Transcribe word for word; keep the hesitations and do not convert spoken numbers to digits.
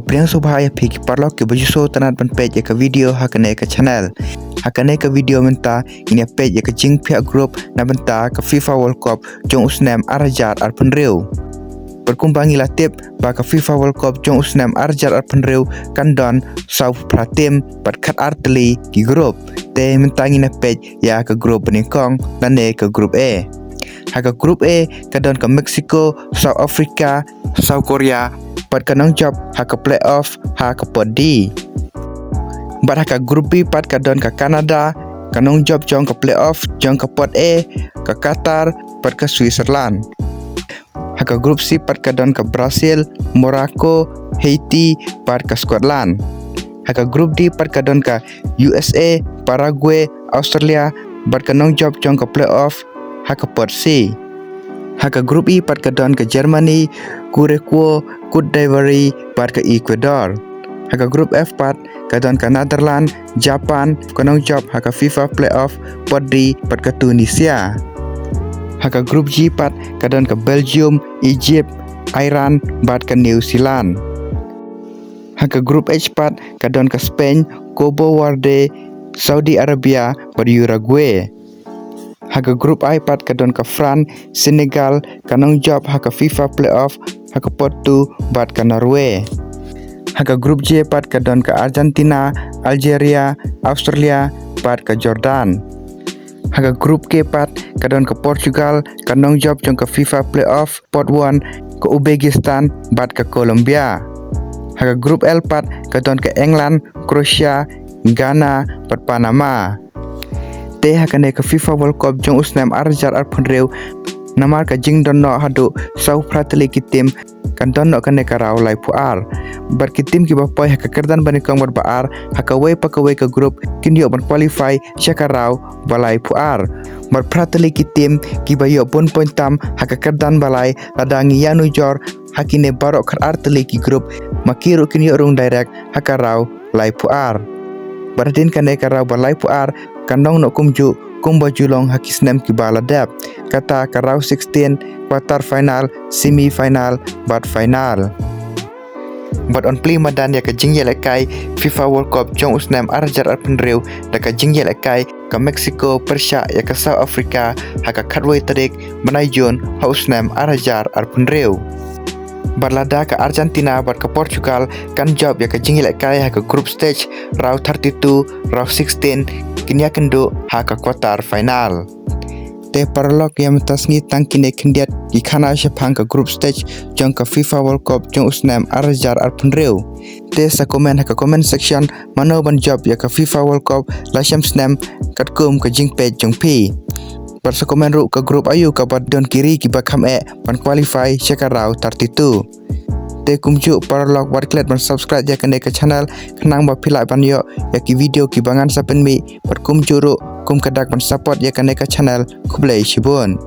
Pdiang sngewbha ïa phi ki paralok kiba ju sngewtynnat ban peit ïa ka video ha kane ka channel. Ha kane ka video mynta ngin ïa peit ïa ka jingphiah group na bynta ka FIFA World Cup jong u snem ar hajar arphew hynriew. Bad kumba ngi la tip ba ka FIFA World Cup jong u snem ar hajar arphew hynriew kan don saw phra team bad khatar tylli ki group. Te mynta ngin ïa peit ïa ka group banyngkong lane ka group A. Ha ka group A ka don ka Mexico, South Africa, South Korea bad ka nongjop ha ka playoff ha ka pot D. Bad ha ka group B pat ka don ka Canada, ka nongjop jong ka playoff jong ka pot A, ka Qatar bad ka Switzerland. Ha ka group C pat ka don ka Brazil, Morocco, Haiti bad ka Scotland. Ha ka group D pat ka don ka U S A, Paraguay, Australia bad ka nongjop jong ka playoff ha ka pot C. Ha ka group E pat ka don ka Germany, Curacao, Cote d'Ivoire bad ka Ecuador. Ha ka group F pat ka don ka Netherlands, Japan, ka nongjop ha ka FIFA playoff pot D bad ka Tunisia. Ha ka group G pat ka don ka Belgium, Egypt, Iran bad ka New Zealand. Ha ka group H pat ka don ka Spain, Cabo Verde, Saudi Arabia bad Uruguay. Ha ka group I pat ka don ka France, Senegal, ka nongjop ha ka FIFA playoff ha ka pot two bad ka Norway. Ha ka group J pat ka don ka Argentina, Algeria, Australia bad ka Jordan. Ha ka group K pat ka don ka Portugal, ka nongjop jong ka FIFA playoff pot one, ka Uzbekistan bad ka Colombia. Ha ka group L pat ka don ka England, Croatia, Ghana bad Panama. Te ha kane ka FIFA World Cup jong u snem ar hajar arphew hynriew, namar ka jingdon noh haduh saw phra tylli ki team, kan don noh kane ka round laiphew ar. Bad ki team kiba poi ha ka kyrdan banyngkong bad ba ar ha kawei pa kawei ka group kin ïoh ban qualify sha ka round ba laiphew ar. Bad phra tylli ki team kiba ïoh bun point tam ha ka kyrdan ba lai, lada ngi ïanujor ha kine baroh khatar tylli ki group, ma ki ruh kin ïoh rung direct ha ka round laiphew ar. Bad hadien kane ka round ba laiphew ar kan long noh kumjuh kumba ju long ha ki snem kiba la dep, kata ka round sixteen, quarter final, semi final bad final. Bad yn plie madan ïa ka jingïalehkai FIFA World Cup jong u snem ar hajar arphew hynriew da ka jingïalehkai ka Mexico pyrshah ïa ka South Africa ha ka khatwei tarik bnai June ha u snem ar hajar arphew hynriew. Bad lada ka Argentina bad ka Portugal kan jop ïa ka jingïalehkai ha ka group stage, round thirty-two, round sixteen, kin ïakynduh ha ka quarter final. Te paralok, ïa mynta sngi tang kine khyndiat ki khana shaphang ka group stage jong ka FIFA World Cup jong u snem ar hajar arphew hynriew. Te sa comment ha ka comment section mano ban jop ïa ka FIFA World Cup la shem snem katkum ka jingpeit jong phi. Bad sa comment ruh ka group aïu kaba don ki ri kiba kham eh ban qualify sha ka round thirty-two. Te kumjuh paralok, wat klet ban subscribe ïa kane ka channel khnang ba phi lah ban ïoh ïa ki video kiba ngan sa pynmih, bad kumjuh ruh kum ka dak ban support ïa kane ka channel. Khublei shibun.